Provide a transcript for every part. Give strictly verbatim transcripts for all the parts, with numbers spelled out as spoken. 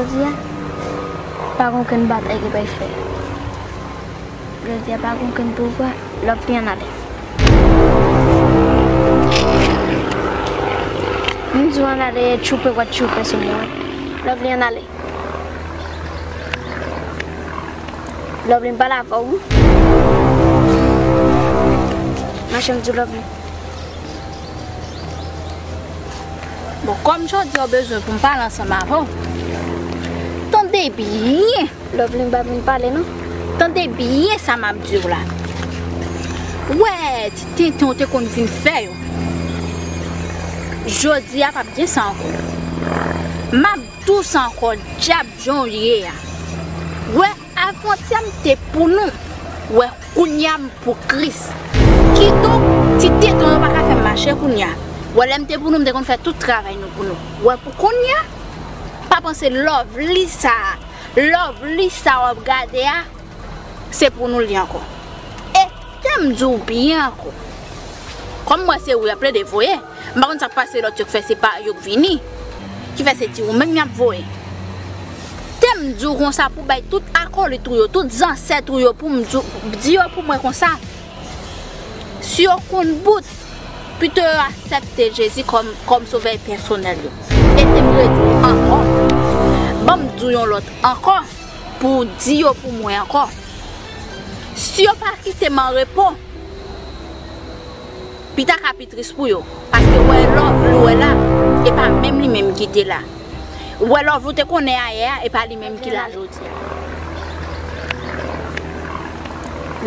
Jodi a, pa gen okenn batay ki pral fè. Jodi a, pa gen okenn pouvwa. Lovely, ann ale. M di w ann ale, tchoupe w ap tchoupe sou mwen. Lovely, ann ale. Lovely, m pale avè w wi. Mache, m di w Lovely. Bon, kòm jodi a w bezwen pou m pale ansanm avè w, tande byen. Lovely, m pa vin pale non. Tande byen sa m ap di w la. Wè, ti tenten w te konn vin fè yo. Jodi a p ap gen sa ankò. M ap di w sa ankò, dyab jan w ye a. Wè, avantyè m te pou nou. Wè, kounye a m pou Kris. Kidonk, ti tenten w yo pa ka fè m mache kounye a. Wè, lè m te pou nou, m te konn fè tout travay nou pou nou. Wè, pou kounye a, pa panse Lovely sa a. Lovely sa w ap gade a, se pou nou li ankò. E, tande m di w byen ankò. Kòm m wè se ou y ap plede voye, m pa konn sa k pase lòt yo k fè se pa yo k vini. Ki fè se ti ou menm y ap voye. Tande m di w konsa pou bay tout akòlit ou yo, tout zansèt ou yo, pou m di, di yo pou mwen konsa. Si yo konn bout, pito yo aksepte Jezi kòm, kòm sovè pèsonèl yo. E tande m redi w ankò. Ban m di w yon lòt ankò, pou w di yo pou mwen ankò. Si yo pa kite m an repo, pita ka pi tris pou yo. Paske wè Lovely ou wè la, e pa menm li menm ki te la. Ou wè Lovely ou te konnen ayè a, e pa li menm ki la jodi a.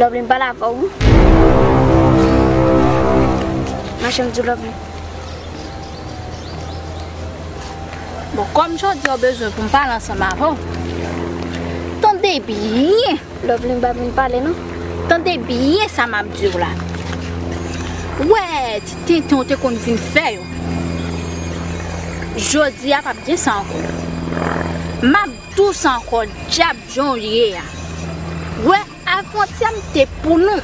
Lovely, m pale avè w wi. Mache, m di w Lovely. Bon, kòm jodi a w bezwen pou m pale ansanm avè w, tande byen. Lovely, m pa vin pale non. Tande byen sa m ap di w la. Wè, ti tenten w te konn vin fè yo. Jodi a p ap gen sa ankò. M ap di w sa ankò, dyab jan w ye a. Wè, avantyè m te pou nou.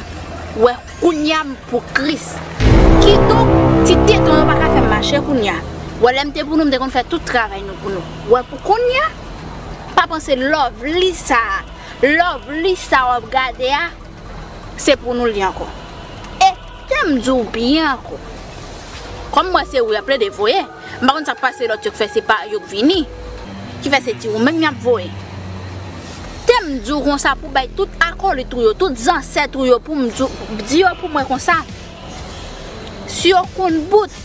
Wè, kounye a m pou Kris. Kidonk, ti tenten w yo pa ka fè m mache kounye a. Wè, lè m te pou nou, m te konn fè tout travay nou pou nou. Wè, pou kounye a, pa panse Lovely sa a. Lovely sa w ap gade a, se pou nou li ankò. E tande m di w byen ankò. Kòm m wè se ou y ap plede voye, m pa konn sa k pase lòt yo k fè se pa yo k vini. Ki fè se ti ou menm y ap voye. Tande m di w konsa pou bay tout akòlit ou yo, tout zansèt ou yo, pou m di, di yo pou mwen konsa. Si yo konn bout,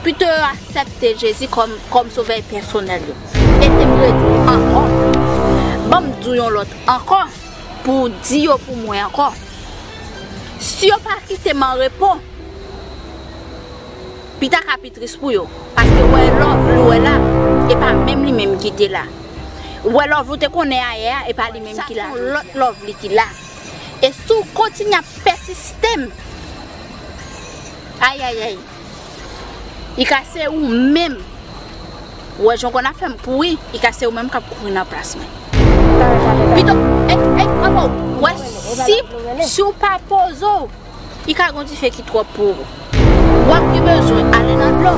pito yo aksepte Jezi kòm, kòm sovè pèsonèl yo. E tande m redi w ankò. Ban m di w yon lòt ankò, pou w di yo pou mwen ankò. Si yo pa kite m an repo, pita ka pi tris pou yo. Paske wè Lovely ou wè la, e pa menm li menm ki te la. Ou wè Lovely ou te konnen ayè a, e pa li menm ki la. Sa se yon lòt Lovely ki la. E si w kontinye ap pèsiste m, ayayay, i ka se ou menm. Ou wè jan w konn ap fè m kouri, i ka se ou menm k ap kouri nan plas mwen. Pito, e, e, anbo, wè, si, si w pa poze w, i ka gon dife ki twòp pou ou. W ap gen bezwen ale nan dlo.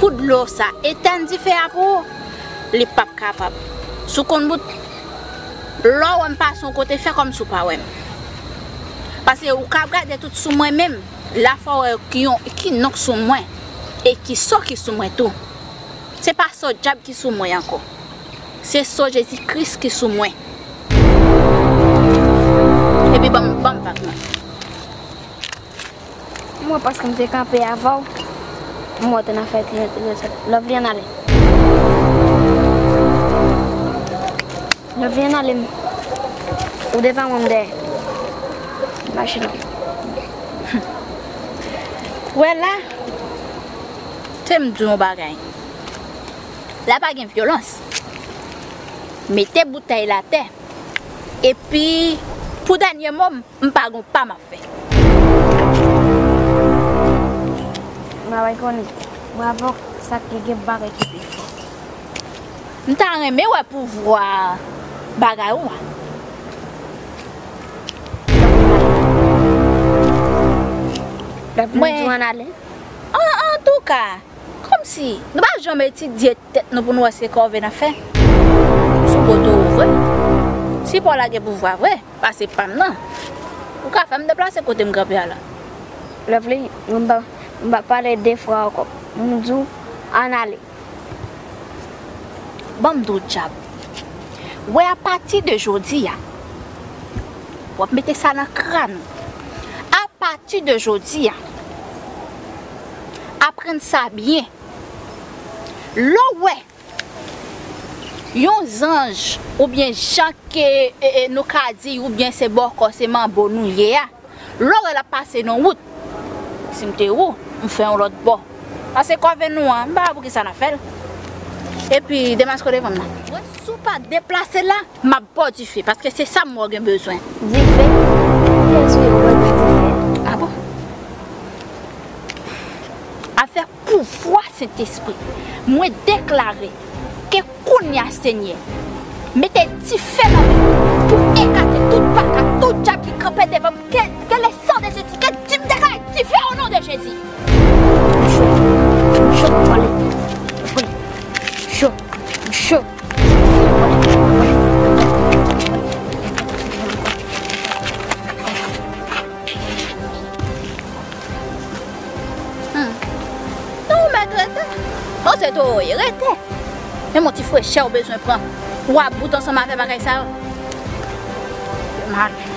Pou dlo sa etèn dife a pou ou, li p ap kapab. Si w konn bout, lè w wè m pase yon kote, fè kòmsi w pa wè m. Paske ou ka ap gade tout sou mwen menm, la fò w wè ki yon, ki non k sou mwen, e ki so ki sou mwen tou. Se pa so dyab ki sou mwen ankò. Se so Jezi Kris ki sou mwen. Epi ban m, ban m vag mwen. Mwen paske m te kanpe avè w. Mwen te nan fè ti Lovely ann ale. Lovely ann ale. Ou devan mwen m dèyè. Mache non. Wè la, te m di w yon bagay. La pa gen vyolans. Mete boutèy la atè. Epi, pou dènye mo m, m pa gon pa m ap fè. Mwen pa konnen. Bravo, sa ki gen bagay ki pi fò. M ta renmen wè pouvwa bagay ou a. Mwen, an, antouka, kòmsi nou pa janm etidye tèt nou pou nou wè se kòve n ap fè. vre. Si pa w la gen pouvwa vre, pase pa m nan. Ou ka fè m deplase kote m kanpe a la. Lovely, mwen pa, mwen pa pale de fwa ankò. Mwen di w, ann ale. Ban m di w, dyab. Wè, apati de jodi a, w ap mete sa nan kràn ou. Apati de jodi a, aprann sa byen. Lè w wè yon zanj, oubyen jan ke, e, e, nou ka di, oubyen se bòkò, se manbo nou ye a, lè w wè l ap pase nan wout, si m te ou, m fè yon lòt bò. Pase kòve nou an, m pa wè poukisa n ap fè l. Epi, demaske w devan m nan. Mwen, si w pa deplase la, m ap ba w dife, paske se sa m wè w gen bezwen. Dife? Kiyès ou ye w wè gen dife? A bon? Avèk pouvwa Sentespri, mwen deklare ke kounye a, Senyè, mete dife nan men m pou ekate tout baka, tout dyab ki kanpe devan m. Ke, ke le sang de Jésus, ke di m deklare dife o non de Jezi. M cho, m cho, m pale. M cho, m cho. Hmm. Non, ou mèt rete. Bon, se tou, rete. Men yon ti frechè ou bezwen pran. Ou a bout ansanm avè bagay sa yo. Mal.